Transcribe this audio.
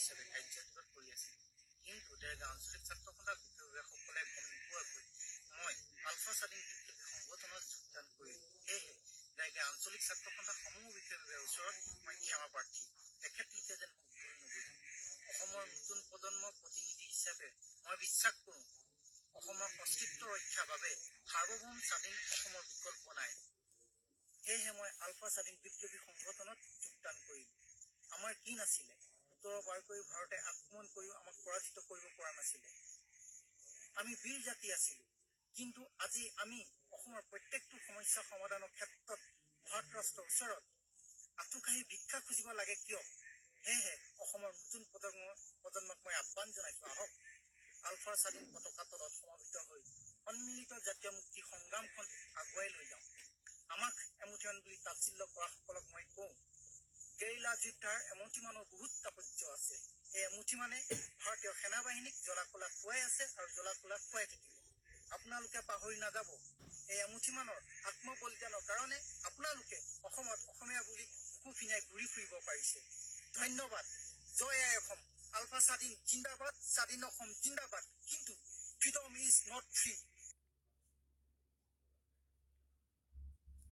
হিচাপে কাৰ্যনিৰ্বাহ কৰি আছিলোঁ। কিন্তু দেৰগাঁও আঞ্চলিক ছাত্ৰ সন্থাৰ বিষয়াসকলে গম নোপোৱাকৈ মই আলফা স্বাধীন বিপ্লৱী সংগঠনত যোগদান কৰিলোঁ। সেয়েহে দেৰগাঁও আঞ্চলিক ছাত্ৰ সন্থাৰ সমূহ বিষয়াৰ ওচৰত মই ক্ষমা প্ৰাৰ্থী। তেখেতলোকে যেন মোক ভুল নুবুজে। অসমৰ নতুন প্ৰজন্মৰ প্ৰতিনিধি হিচাপে মই বিশ্বাস কৰোঁ, অসমৰ অস্তিত্ব ৰক্ষাৰ বাবে সাৰ্বভৌম স্বাধীন অসমৰ বিকল্প নাই। সেয়েহে মই আলফা স্বাধীন বিপ্লৱী সংগঠনত যোগদান কৰিলোঁ। আমাৰ কি নাছিলে? 17 বাৰ কৰি ভাৰতে আক্ৰমণ কৰিও আমাক পৰাজিত কৰিব পৰা নাছিলে। আমি বীৰ জাতি আছিলো। কিন্তু আজি আমি অসমৰ প্ৰত্যেকটো সমস্যা সমাধানৰ ক্ষেত্ৰত ভাৰত ৰাষ্ট্ৰৰ ওচৰত আঁঠুকাঢ়ি ভিক্ষা খুজিব লাগে কিয়? সেয়েহে অসমৰ নতুন প্ৰজন্মক মই আহ্বান জনাইছো, আহক আলফাৰ স্বাধীন পতাকা তলত সমাবেত হৈ সন্মিলিত জাতীয় মুক্তি সংগ্ৰামখন আগুৱাই লৈ যাওঁ। আমাক এমুঠিমান বুলি তাচ্ছিল্য কৰাসকলক মই কওঁ, গেৰিলা যোদ্ধাৰ এমুঠিমানৰ বহুত তাৎপৰ্য আছে। এই এমুঠিমানে ভাৰতীয় সেনাবাহিনীক জ্বলা কলা খুৱাই আছে আৰু জ্বলা কলা খুৱাই থাকিব। আপোনালোকে পাহৰি নাযাব, এই এমুঠিমানৰ আত্মবলিদানৰ কাৰণে আপোনালোকে অসমত অসমীয়া বুলি বুকু ফিনাই ঘূৰি ফুৰিব পাৰিছে। ধন্যবাদ। জয় আই অসম। আলফা স্বাধীন জিন্দাবাদ। স্বাধীন অসম জিন্দাবাদ। কিন্তু ফ্ৰীডম is not free.